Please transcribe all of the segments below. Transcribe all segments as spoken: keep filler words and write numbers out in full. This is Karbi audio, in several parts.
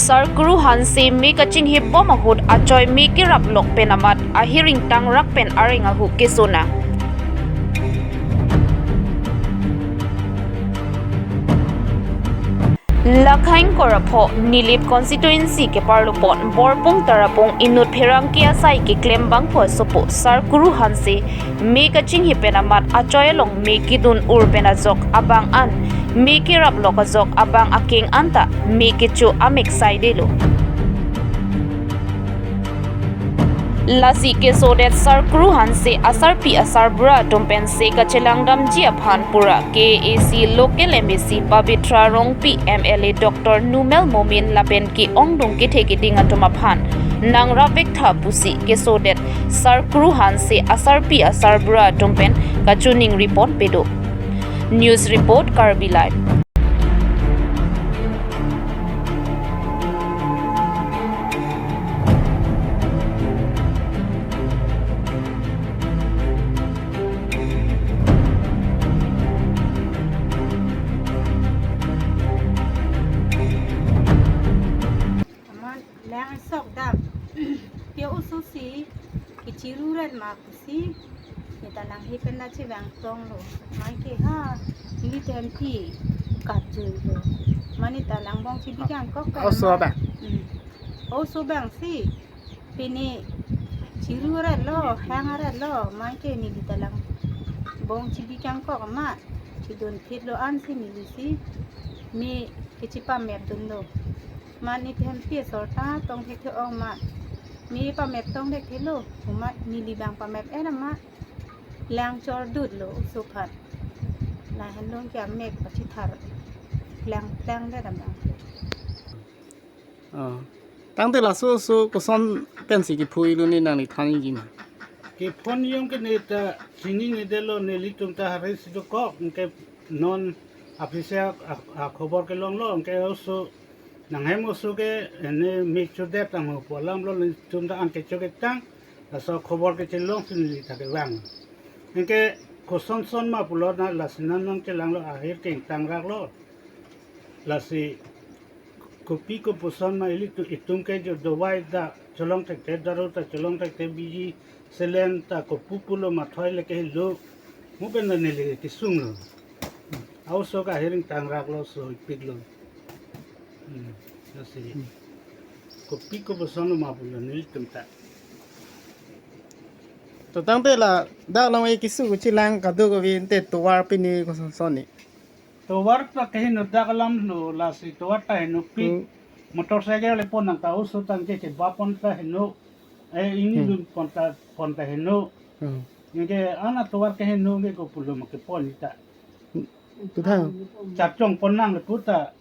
Sarkru Hanse me kachinghip bom ahut achoi me kerap lok pen amat ahir ingtangrak pen areng ahu keso nang. Lakhaing Korapho Nilip constituency keparlopon Borpung Tarapung inut pherangke asai keklem bangphu asopo Sarkru Hanse me kachinghip pen amat achoi along me kedun ur pen ajok abang an me kerap lok ajok abang akeng anta me kecho amek saidelo. Lasi kesodet Sarkru Hanse asarpi asarbura atum pensi kachelang damji aphan pura K A A C local M A C Pabitra Rongpi, M L A Doctor Numel Momin lapen ke-ongdung kethe keding atum aphan nangrap vektha pusi kesodet Sarkru Hanse asarpi asarbura atum pen kachiningri ponpe do. News report, Karbi Live. Amat lang sok dam. Pia oso si kechiru rat ma pusi. Neta lang he pen na chevang tonglo. Mai ke ha. Neli thempi kajui lo. Mane ta lang bong chibi kangkok pen Oso ma. Abang. Hmm. Oso abang si. Pini chiru rat lo, hang rat lo. Mai ke neli ta lang bong chibi kangkok ma. Chidun phit lo an si neli si. Me kechipamep dunlo. Mane thempi asor ta tong thekthe ong ma. Me pamep tong thekthelo. Amat neli abang pamep en amat. Lang chordut lo oso aphan. Lahenlo ke amek pachithar. Lang lang det abang. Oh. Tangte laso oso koson pensi kephui lo ne nangli than-ikji ma? Kephui yong ke neta chinine detlo, nelitum ta hari si dokok, anke non official a, a, khobor kelonglo, anke oso nanghem oso ke ne me chodet tang pu alam lo, nelitum ta an kecho ketang, laso khobor kechelong si neli ta kevang. Anke koson son ma pulo na lasi nang nangchelanglo, ahir ke ingtangrak lo. Lasi kopi kopuson ma ilitum, itum ke jo dawai ta cholong thekthe, daru ta cholong thekthe, biji selen ta kopu pulo mathoi le kehelo. Mo pen ta neli kesung lo. Aoso ke ahir ingtangrak lo, so ipik lo. Hmm, lasi. Hmm. Kopi kopuson lo ma pulo nelitum ta. To tangte ladak along e keso kachelang kadokave ante tovar pini koson son ni? Tovar ta keheno dak alam lo, lasi tovar ta henopik. Hmm. Motorcycle le pon nang ta oso tangte keba pon ta heno. Eh, ini Hmm. lun pon ta, pon ta heno. Hmm. Anke ana tovar keheno ke kopulo ma kepon ta. Puthot. Chapchong pon nang le pu ta.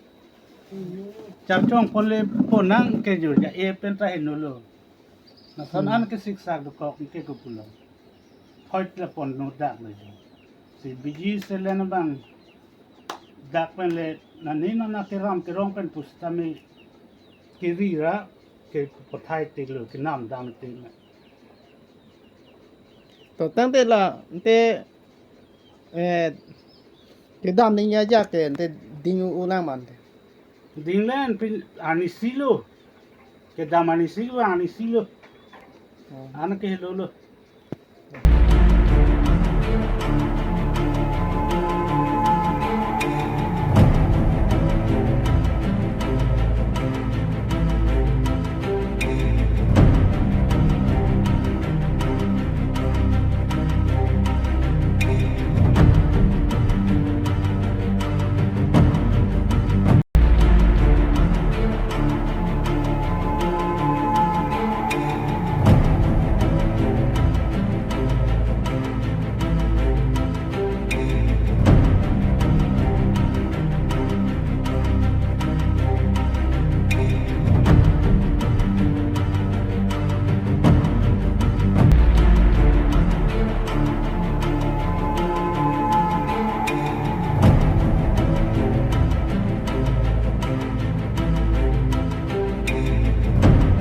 Chapchong pon le pon nang ke jo ja e pen ta heno lo. Lason Hmm. an kesiksak dokok ke kopulo. Hoit le pon no dak le jo. Si biji selen abang dak pen le nani nana keram kerong pen pusitame kiri ra ke pathai tik lo, kenam dam tik lo. To tangte la ante, eh, kedam ding ajak ke ante ding u lang ma ante. Ding len pin ani silo. Kedam ani silo, ani silo. Oh. An kehelo lo.